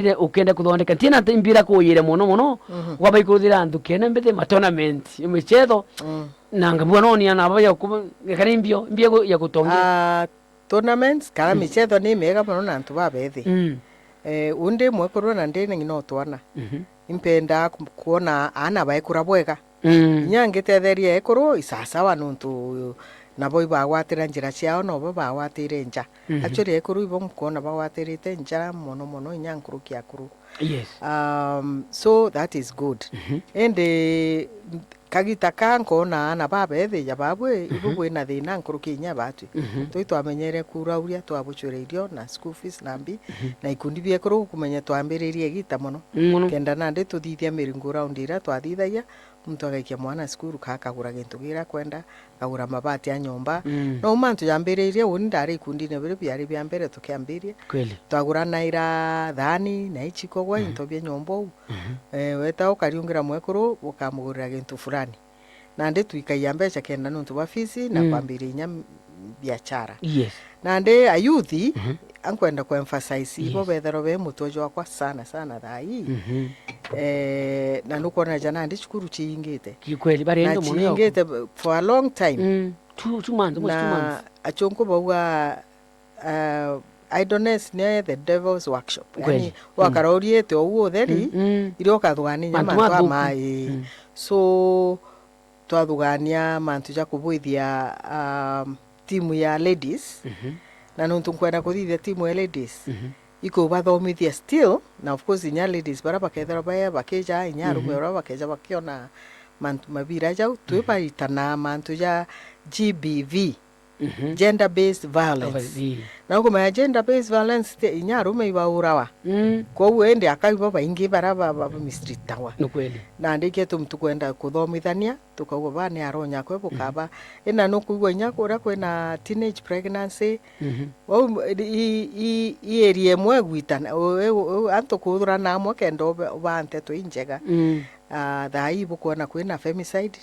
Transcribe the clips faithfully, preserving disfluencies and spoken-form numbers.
Ire ukenda kuthondeka. Ntina nti mbira kuyire mono mono, mhm, kwamba ikuruthira antu kenda mbithe ma tournament, michetho, mm, na ngabua no ni ana baya ku-, kana imbio, imbio ya gutongia. Ah, tournaments, kana, mm, michetho ni miega mono na antu babethi. Mm. Eh, undi mwekuru na ndi ng'ina utwana. Mhm. Impenda ku-, kuona ana baekura bwega. Mm. Inya ngitetheria ekuru, isasawa nuntu nabo ibagwatira njira ciao, nobo bagwatire nja. Mhm. Actually, ekuru ibo nkwona bagwatirite nja mono mono, inya nkuruki akuru. Yes. Um, so that is good. Mhm. Indi kagita ka nkona ana babethi ja babwe, ibo, mhm, bwina thina nkuruki inya batwi. Mhm. Twi twamenyere kura uria twabucwire irio na school fees na mbi, mhm, na ikundi biekuru kumenya twambiririe gita mono. Mono. Kenda nandi tuthithia miringo round iria twathithagia, muntu agaikia mwana cukuru, ka akagura gintu kiria akwenda, akagura mabati ya nyomba. Mm. No mantu jambiririe, uni ndari ikundine biria biari bia mbere tukiambiria. Kweli. Twaguranaira thaani na ichiko gwa, mhm, into bia nyomba uu. Mhm. Eh, weta ukariungira mwekuru, ukamugurira gintu fulani. Nandi twikagia mbeca kenda nuntu bwa fees na, mm, kwambiria inya m-, biachara. Yes. Nandi ayuthi, mhm, ankwenda kuemphasize, ibo, yes, bethero be mutwe jwakwa sana sana thaa ii. Mhm. Eh, na nukwona ja nandi cukuru ciingite. Ki kweli, bari na endo mono yoko. Ciingite b-, for a long time. Mm. Two, two months, almost two months. Na achunku bauga, uh, idleness ni the devil's workshop. Kweli. Yani, mm, wakara uriite ou utheri, mm, mm, irio ukathugania mantu mantu mathuku. Amai. Mm. So, twathugania mantu ja kubwithia, um, timu ya ladies, mhm, na nuntu nkwenda kuthithia timu ya ladies, mhm, ikubathomithia still, na of course inya ladies bara bakethirwa ba-, bakija, inya arume, mhm, bara bakeja bakiona mantu mabira jau, twi, mhm, baritana mantu ja G B V, mhm, gender based violence. Ii. Na ukumenya gender based violence ti inya arume ibaurawa. Mm. Kwou indi aka ibo baingi bara ba, ba, ba mistreatagwa. Ni kweli. Nandi ikio tumu tukwenda kuthomithania, tukauga ba ni aronya kwe bukaba. Mhm. Ina nukwigua inya kuria kwina teenage pregnancy. Mhm. Wau i, i, i area imwe igwitana, u, u, u, antu kuthurana amwe kenda ube, ubaa nteto injega. Mm. Ah, thaa ii bukwona kwina femicide.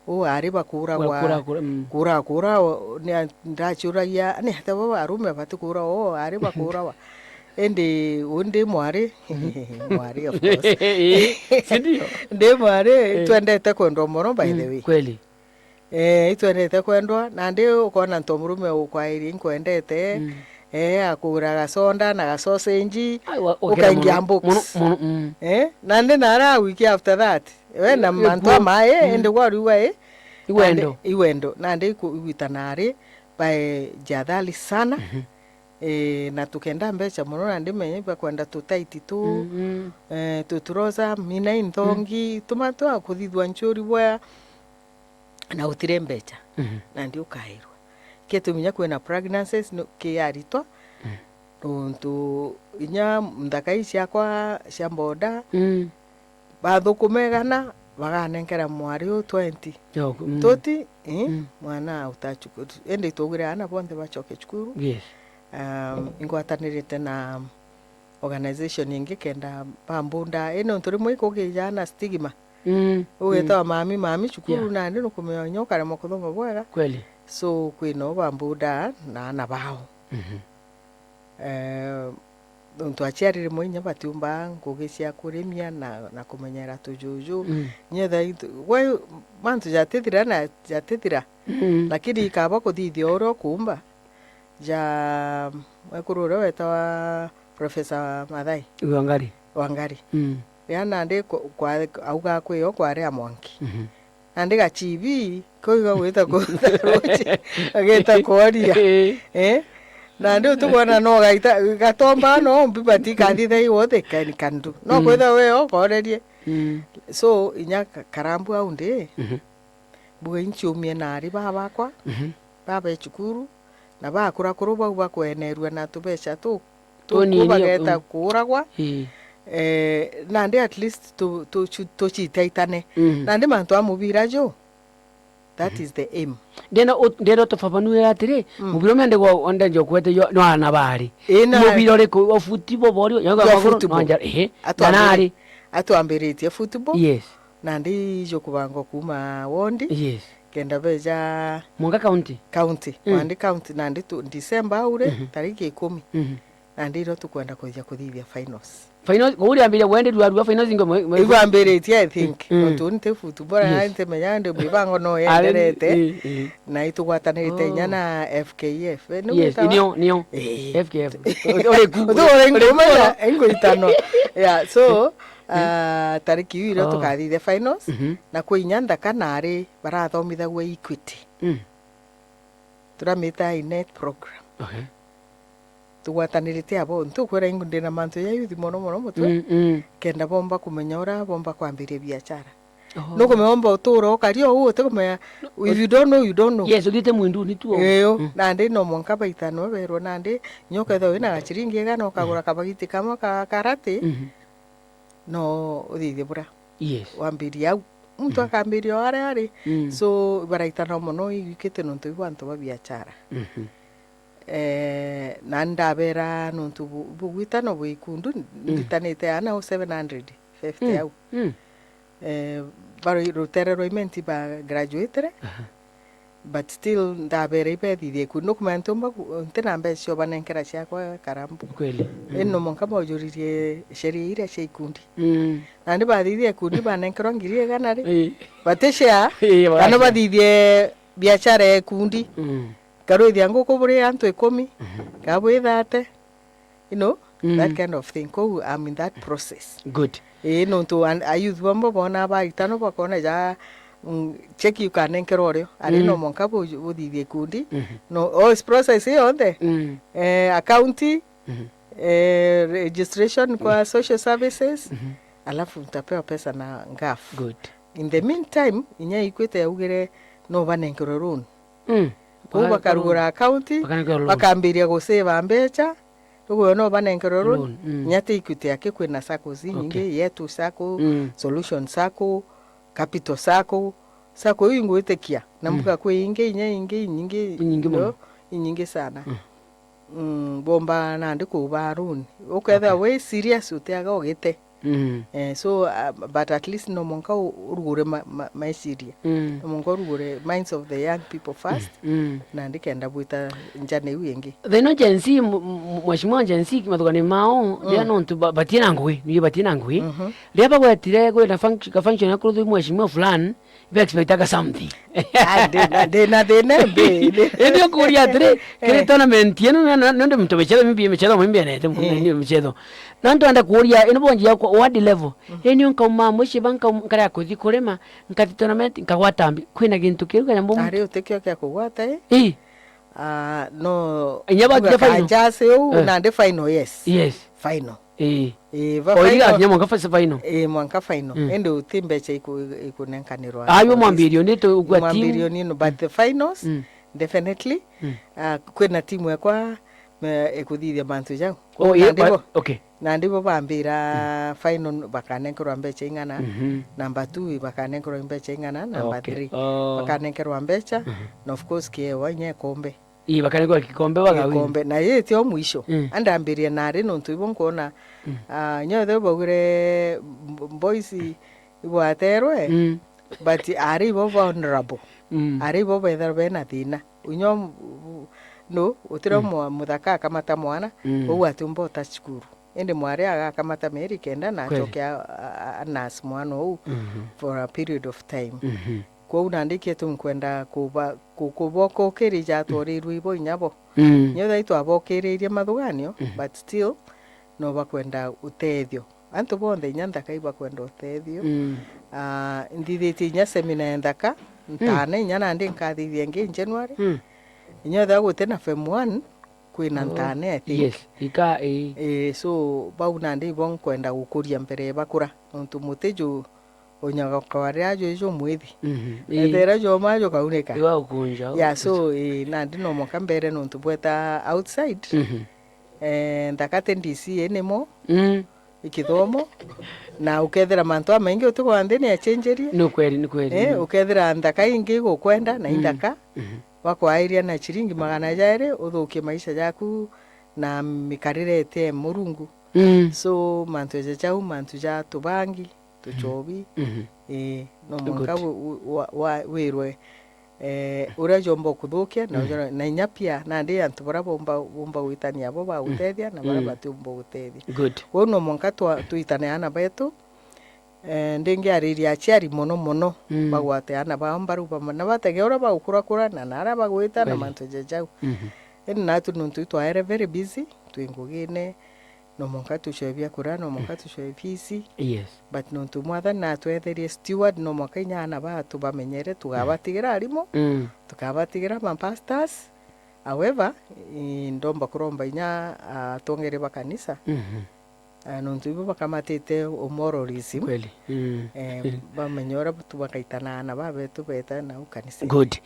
Uu ari bakuuragwa, kuura, kuura, mm, kuura, kuura, o, ni a-, ndaciuragia, ni atia bo arume bati kuurawa, uu ari bakuurawa. Indi uu ndi mwari, mwari, of course. Ii, si ndio? Ndi mwari, eh, twendete kwendwa mono, by the way. Mm, kweli. Eh, itwendete kwendwa, nandi ukona nto murume ukwairie nkwendete, mm, eh, akuura gaconda na gasosenji, ai, wa-, ukena ukaingia mono, box. Mono, mono, mm. Eh, nandi nara wiki after that, we na mantu amae, mm, indi gwariuga, eh, iwendo. Nandi, iwendo. Nandi iku-, igwitana ari bae jathali sana. Mhm. Eh, na tukenda mbeca mono, nandi menye bakwenda tutaiti tu, mm, mm, eh, tuturoza, mina inthongi, mm, tuma twa kuthithua nchuri bwa, na utire mbeca. Mhm. Nandi ukairwa. Kituminya kwina pregnancies no, ki aritwa, mm, nontu inya nthaka ii ciakwa cia boda, mm, bathukume igana, baganenkera mwari uu twenty. Yo, mm. Tuti, eh, mm, mwana autachukuru. Indi tugwire ana bonthe bacoke cukuru. Yes. Um, ingwatanirite na organization ingi kenda bambunda. Indi nontu rimwe ikugijaa na stigma. Mm, ugetawa, mm, mami, mami, cukuru, yeah, nandi nukumenya inya ukaremwa kuthoma bwega. Kweli. So, kwina u bambunda na ana bao. Mhm. Eh, nontu aciari rimwe inya batiumbaa ngugi cia kurimia na, na kumenyera tujuju. Mm. Inya thaa itu-, gwe mantu jatithira na jatithira. Mm. Lakini ikaba kuthithia uria ukuumba. Ja mwekuru uria wetawa Professor Mathai. Wangari. Wangari. Mm. Riria nandi kwa, kwa, auga kwio kwari a mwanki. Mhm. Nandi gachibi, koiga gwita kutha ruchi, ageta kworia. Eh. Eh? Nandi utukwona no gaita, gatomba no mbi bati kathitha iwothe kani kandu. No, mm, kwitha we okorerie. Mm. So, inya ka-, karambu au ndi. Mhm. Mbuga inciumie naari baa bakwa, mhm, baa be cukuru, na bakurakuru bau bakwenerua na tubeca tu, tu, tunini, bageta, mm, kuuragwa. Ii. Eh, nandi at least tu, tu, tu, tucitaitane. Mm. Nandi mantu a mubira ju, that, mhm, is the aim. Ndenda u-, ndenda utufafanue atiri, mm, mubira uria ndigwa ndenja ukwete yo, no ana bari. Ii, na mubira uriku? Wa football, bori, ya maguru, football. No nja, ehe. Na atwambiri-, nari? Atwambiritie football. Yes. Nandi ijukubangwa kuuma wondi, yes, kenda beja mwanka county? County. Mm. Nandi county, nandi tu, December au ri, mhm, tariki ikumi. Mhm. Nandi irio tukwenda kwija kuthithia finals. Finals, kuu riambiria gwenderua arua finals ingo mwe, mwe. Igwambiritie, I think. Mm. Nontu ni ti football, yes, ntimenya ndi mibango no yenderete. Eh, eh. Na itugwatanirite inya na F K F. Eh, ni yes, witawa? Nio, nio. Eh. F K F. Uri ku. Utu uri ngumenya, ingo itano. Yeah, so, ah, tariki iu iria tukathithia finals, mhm, na kwi inya nthaka nari barathomithagua Equity. Mm. Turamita I net program. Okay. Tugwatanirite abo, ntukwira ingu ndina mantu ja youth mono mono mutwe, mm, mm, kenda bomba kumenya uria bomba kwambiria biachara. Oh. Nukumenya bomba utura ukari ou utikumenya, if you don't know, you don't know. Yes, uthiite mwinduni tu ou. Iyo, mm, nandi no mwanka baitano berwa nandi, nyo ukethirwa wina gachiringi igana ukagura, mm, kabagiti kamwe ka karati, mhm, no uthithie bura. Yes. Wambirie au. Muntu, mm, akambiria o aria ari. Mm. So, baraitana mono igwikite nontu ibu antu ba biachara. Mhm. Eh, na ndabera nontu bu-, bugwitano bwi ikundu, mm, nditanite ana o seven hundred fifty, mm, au. Mm. Eh, bari rutere rwa Imenti ba graduatere. Aha. But still, ndabera ibethithie ikundi. Nukumenya ntiumba ku-, ntina mbeca cia ubanenkera ciakwa karambu. Kweli. Indi, mm, no mwanka baujuririe sheria iria cia ikundi. Mm. Nandi bathithia ikundi banenkerwa ngiri igana ri, eh, bati share, eh, kana bathithie biachara ya ikundi. Mm. Karwithia nguku buri antu ikumi, mhm, kana bwi thate. You know, mm, that kind of thing. Kou I'm in that process. Good. Ii, nontu an-, a youth bomba boona baitano bakona ja, mm, cheki ukanenkerwa urio. Ari, mm, no mwanka bu-, buthithie ikundi. Mhm. No, o process iyo yonthe. Mm. Eh, account, mhm, eh, registration kwa, mm, social services. Mhm. Alafu utapewa pesa na ngaf. Good. In the meantime, inya Equity yaugire no banenkerwe loan. Mm. Kou baka-, bakarugura account, bakanenkerwa loan, bakambiria gusave mbecha, ruguo no banenkerwe loan, loan, mm, inya ti Equity aki kwina saccos inyingi, okay, Yetu Sacco, mm, Solution Sacco, Capital Sacco, sacco iu ingwitikia, na, mm, mbuga kwi ingi, inya ingi, inyingi, inyingi, no, mono, inyingi sana. Mm. Mm, bomba nandi kuba loan. Ukethira, okay, wi serious utiaga ugite. Mm. Eh, so, uh, but at least no mwanka u-, urugure ma-, ma-, maiciria. Mm. No mwanka urugure minds of the young people first, mm, mm, na ndikenda bwita njana iu ingi. Thina Gen Z, m-, m-, mheshimiwa Gen Z, mathugani mao, mm, thina nontu ba-, batina ngugi, niyo batina ngugi. Mhm. Riria bagwetire kwina func-, ka function ya kurutha mheshimiwa fulani, Ibe expectaga something. Ah, ndina, ndina thina mbi. Indi ukuria atiri, kiri, eh, tournament ino, na, na, nonde muntu michetho mimbi, michetho mimbi enete, eh, ni michetho. Na ntwenda kuria, ino bonji yakwa, ward level. Mm. Indi nkauma mucii ba nkaum-, nkaria kuthi kurima, nkathi tournament, nkagwata mbi. Kwina gintu kiu kanyambo muntu. Ari utikio kia kugwata, eh? Ii. Ah, no. Inya bakinya final. Kanjasi uu, eh, nandi final, yes. Yes. Final. Ii. Ii, va-, o iri final. Gakinya mwanka first final. Ii, mwanka final. Mm. Indi uti mbecha iku-, ikunenkanirwa. Ayo mwambirio ni tu gwa team. Mwambirio ni no, but the finals, mm, definitely. Mm. Ah, kwina timu yakwa, me-, ikuthithia mantu jau. Oh, ii, nandi bo, okay. Nandi bo bambira, mm, final bakanenkerwa mbecha ing'ana, mhm, number two bakanenkerwa mbecha ing'ana, number, okay, three, oh, bakanenkerwa mbecha, mhm, na of course kiewa inya ikombe. Ii, bakanenkerwa gikombe bagawini. Gikombe. Na ii tio mwisho. Mm. Andambirie nari nontu ibo nkwona, mm, ah, inya ethirwa baugire b-, boys ibwaterwe, mm, but ari ibo vulnerable. Mm. Ari ibo bethirwa bena thina. Inya m-, no, utira, mm, mwa-, muthaka akamata mwana, mm, kou atiumba uta cukuru. Indi mwari agakamata mieri kenda na, kweli, acoke a, a, a nurse mwana uu, mhm, for a period of time. Mhm. Kwou nandi ikio tunkwenda kuba-, ku-, kubokokirija atwarirwe ibo inya bo. Mm. Nyo thai twabokiririe mathuganio, mhm, but still no bakwenda utethio. Antu bonthe inya nthaka ibakwenda utethio. Mm. Ah, nthithitie inya seminar ya nthaka, mm, ntane inya nandi nkathithia ingi in January. Mm. Inya ethira guti na form one, kwina, oh, ntane, I think. Yes, ika, ii. Ii, so, bau nandi ibo nkwenda gukuria mbere bakura. Nontu muti ju unyaga kwaria ju iju mwithi. Mhm, ii. Ethera joma jukaunika. Iwa ukunja. Yeah, so, ii, nandi no mwanka mbere nontu bweta outside. Mhm. Eh, nthaka ti D C ii nimo. Mm. Ikithomo. Na ukethira mantu amaingi utigwa nthini achenjerie. Ni kweli, ni kweli. Eh, mm, ukethira nthaka ingi igukwenda na, mm, inthaka. Mhm. Bakwairia na chiringi magana jairi, uthukie maisha jaku na mikarire iti ya Murungu. Mm. So, mantu ja jau, mantu ja tubangi, tuchobi, mhm, ii, no mwanka, good, wi-, wi-, wa-, wa-, wirwe, Eh, uria jomba ukuthukia, na uria, na inya pia, nandi antu baria bomba, bomba gwitania abo bagutethia, na baria batiumba gutethia. Good. Kwou no mwanka twa-, twitane aana betu, eh, ndingiariria aciari mono mono, bagwate aana bao mbaru bamwe, na batege uria bagukurakura, na naria bagwita, na mantu ja jau. Indi natu nontu itwaere very busy, twi ngugine, no mwanka tucoe biakuria, no mwanka tucoe fees. Yes. But nontu Mwathani natwetherie steward, no mwanka inya aana batu bamenyere, tugabatigira arimu, tukabatigira ma pastors. However, i-, ndomba kuromba inya atongeria ba kanisa. Ah, nontu ibo bakamatite umoralism. Kweli. Eh, bamenye uria tu bakaitana aana babetu beta nau kanisa. Good.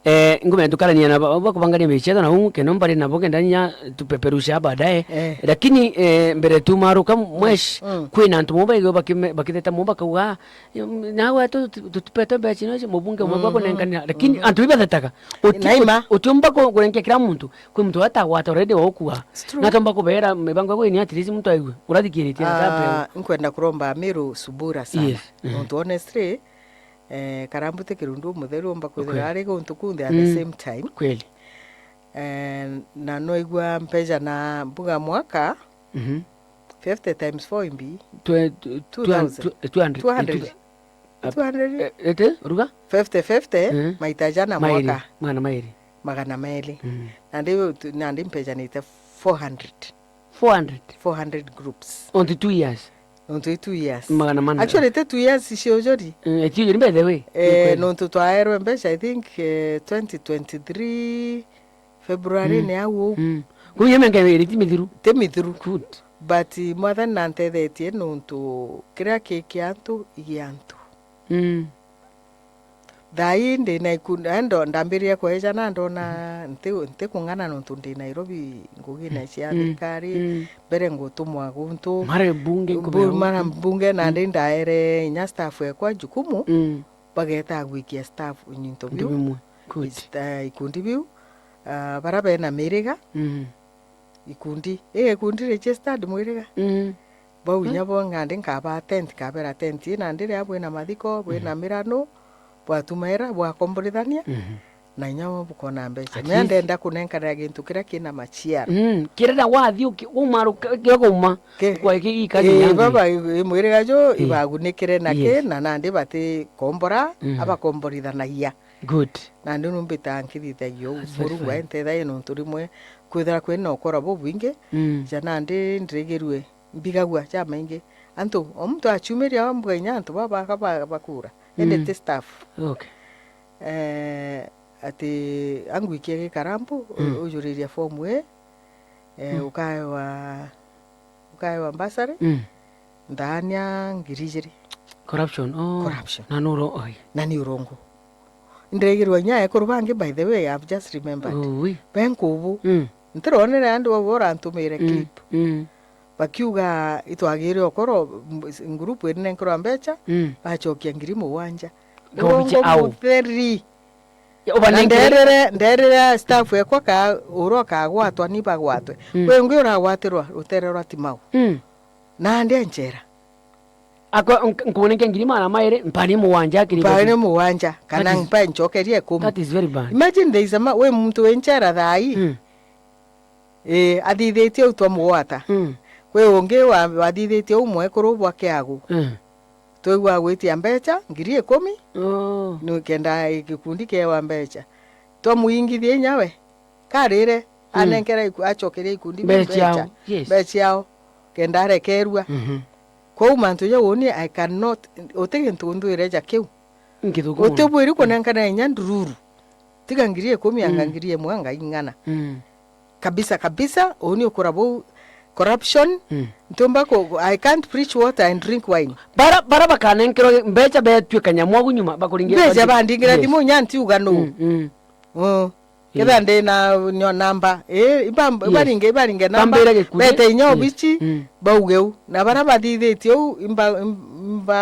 Eh, ngumenya tukarania na ba-, bakubangania mbica yetu nau, kenda mbari nabo kenda inya tupeperusha baadaye. Eh. Lakini, eh, mbere tumaruka mwesh, kwina antu bamwe baigwe bakime-, bakitheta bamwe bakauga, "Ah, nawe tu-, tu-, tutupete mbeca ino cia mubunge umwe bakunenkanira." Lakini antu ibathetaga. Uti-, naima. Uti-, utiumba ku-, kurenkia kila muntu. Kwi muntu atagwata already wa ukua. It's true. Natomba kubera mibango yaku ni at least muntu aigue. Urathikiritie na tape. Ah, nkwenda kuromba Miru Subura sana. Yes. Nontu honestly, eh, Karambu ti kirundu umutheru omba kwithira ari guntu kunthe at the same time. Kweli. Eh, na noigua mbeca na mbuga mwaka, fifty times four imbi? Twe-, twe-, two thousand. Two hundred. Two hundred. Two hundred. Eh, ete, ruga? Fifty fifty, maita jana mwaka. Mairi, magana mairi. Magana mairi. Nandi, nandi mpejanite four hundred. Four hundred? Four hundred groups. On the two years? On the two years. Magana mana. Actually, te two years cio jori. Eh, cio jori, by the way. Eh, nontu twaerwe mbeca, I think, eh, twenty twenty-three, February ni au uu. Mm. Kuu ya miaka iri ti mithiru? Ti mithiru. Good. But Mwathani nantethetie nontu kiria ki kia antu, i gia antu. Mm. Thaa ii ndina ikundi, ando-, ndambiririe kweja na ndona nti-, ntikung'ana nontu ndi Nairobi ngugine cia thirikari. Mm. Mbere ngutumwa guntu. Mara mbunge mbu-, nkubera mara guntu. Mbunge nandi ndaere inya staff ekwa jukumu, bageta gwikia staff into biu. Into bimwe. Good. Ista-, ikundi biu, ah, bara bena miriga, ikundi, i gikundi registered mwiriga. Mm. Bau inya bo ngandi nkabaa tent, kabera tent ii nandi riria bwina mathiko, bwina mirano, bwatumaira, bwakomborithania, na inya bo bukona mbeca. At least. Mea ndenda kunenkanira gintu kiria kina maciaro. Mm, kirira wathi uki-, umaruka, gikauma. Ki-, kwa iki, ikathi ii, nyambi. Baba, i-, i mwiriga ju ibagunikire na ki, na nandi batikombora, abakomborithanagia. Good. Nandi numbitaga nkithithagia uu. That's very fine. Murungu aintethagia nontu rimwe kwithira kwina ukora bubwingi, ja nandi ndirigirue mbigagua jamaingi. Antu, o muntu aciumiria mbuga inya antu baba baka ba-, bakura. Indi ti staff. Okay. Eh, ati angwikie gikarambu, u-, ujuriria form ii, eh, ukaewa, ukaewa bursary, ndaania ngiri ijiri. Corruption, oh. Corruption. Na nuro, oi. Na ni urongo. Ndirigirwa inya ekuru bangi, by the way, I've just remembered. Ui. Be nkubu. Mm. Ntironere andu bau barantumire clip. Mm. Bakiuga itwagire okoro, m-, group iri nenkerwa mbeca, bacokia ngiri mugwanja. Urongo mutheri. Ya, ubanengere. Na nderire, nderire staff ekwa ka, ura ukagwatwa ni bagwatwe. Mm. Kwi ungi uragwatirwa rutere rwa Timau. Mm. Nandi enchera. Ako, nk-, nkunenke ngiri magana mairi, mpani mugwanja akiri. Mpani mugwanja, kana mpa nchokerie ikumi. That is very bad. Imagine there is a ma-, wi muntu wi nchera thaa ii. Mm. Ii, athithitie u twamugwata. Mm. Kwi ungi wa-, wathithitie u mwekuru bwa kiagu. Mm. Twigua gwitia mbeca, ngiri ikumi. Oh. Nikenda gikundi kiewa mbeca. Twamuingithia inya we. Karire, mm, anenkera iku-, acokeria ikundi biu mbeca ciao. Mbeca. Yes. Mbeca ciao. Kenda arekerua. Mhm. Kwou mantu jau uni, I cannot, uti gintu undwire ja kiu. Nkithuku mono. Utibwiri kunenkana inya ndururu. Tiga ngiri ikumi anga, mm, ngiri imwe anga ing'ana. Mm. Kabisa, kabisa, uni ukura buu corruption. Mm. Ntiumba ku-, I can't preach water and drink wine. Bara, bara bakanenkerwa mbeca betue kanyamwagu nyuma bakuringira. Mbeca bandingira, yes, thimu inya ntiuga nuu. Mm, mm. Mm. Ketha, ii, ndi na nyo namba, ii, iba-, yes, ibaringe, ibaringe namba, bambire gikundi, bete inya, yes, obici, mm, bauge u. Na bara bathithitie u, imba-, im-, imba-